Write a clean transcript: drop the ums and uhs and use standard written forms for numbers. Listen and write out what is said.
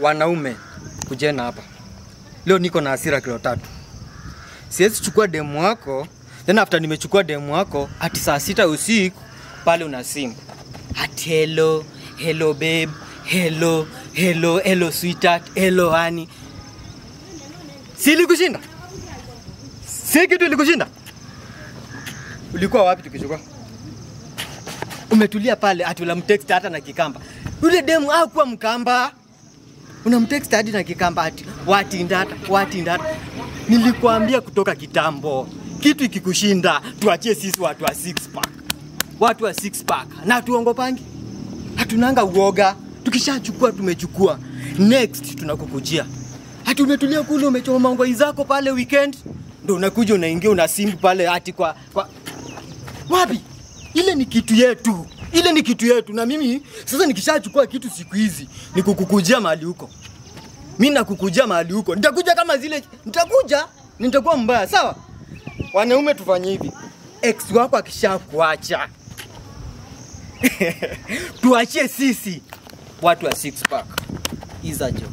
Wanaume kujena hapa. Leo niko na hasira kilo 3. Siwezi chukua demu wako, then after nimechukua demu wako ati saa 6 usiku pale una simu. Ati hello, hello babe, hello, hello, hello sweetheart, hello honey. Si ilikushinda? Si kitu ilikushinda? Ulikuwa wapi tukichukua? Umetulia pale ati unamtext hata na Kikamba. Yule demu hakuwa Mkamba. Unamtext hadi na Kikamba ati watindata, watindata. Nilikuambia kutoka kitambo, kitu ikikushinda tuachie sisi watu wa 6 pack. Watu wa 6 pack na tuongopangi. Hatunanga uoga. Tukishachukua tumechukua. Next tunakukujia. Hati umetulia kule umechoma ngoi zako pale weekend, ndio unakuja unaingia una simbu pale ati kwa wapi? Ile ni kitu yetu. Ile ni kitu yetu. Na mimi sasa nikishachukua kitu siku hizi nikukukujia mahali huko. Mimi nakukujia mahali huko. Nitakuja kama zile, nitakuja, nitakuwa mbaya, sawa? Wanaume tufanye hivi. Ex wako akishakuacha, tuachie sisi watu wa 6 pack. Iza jo.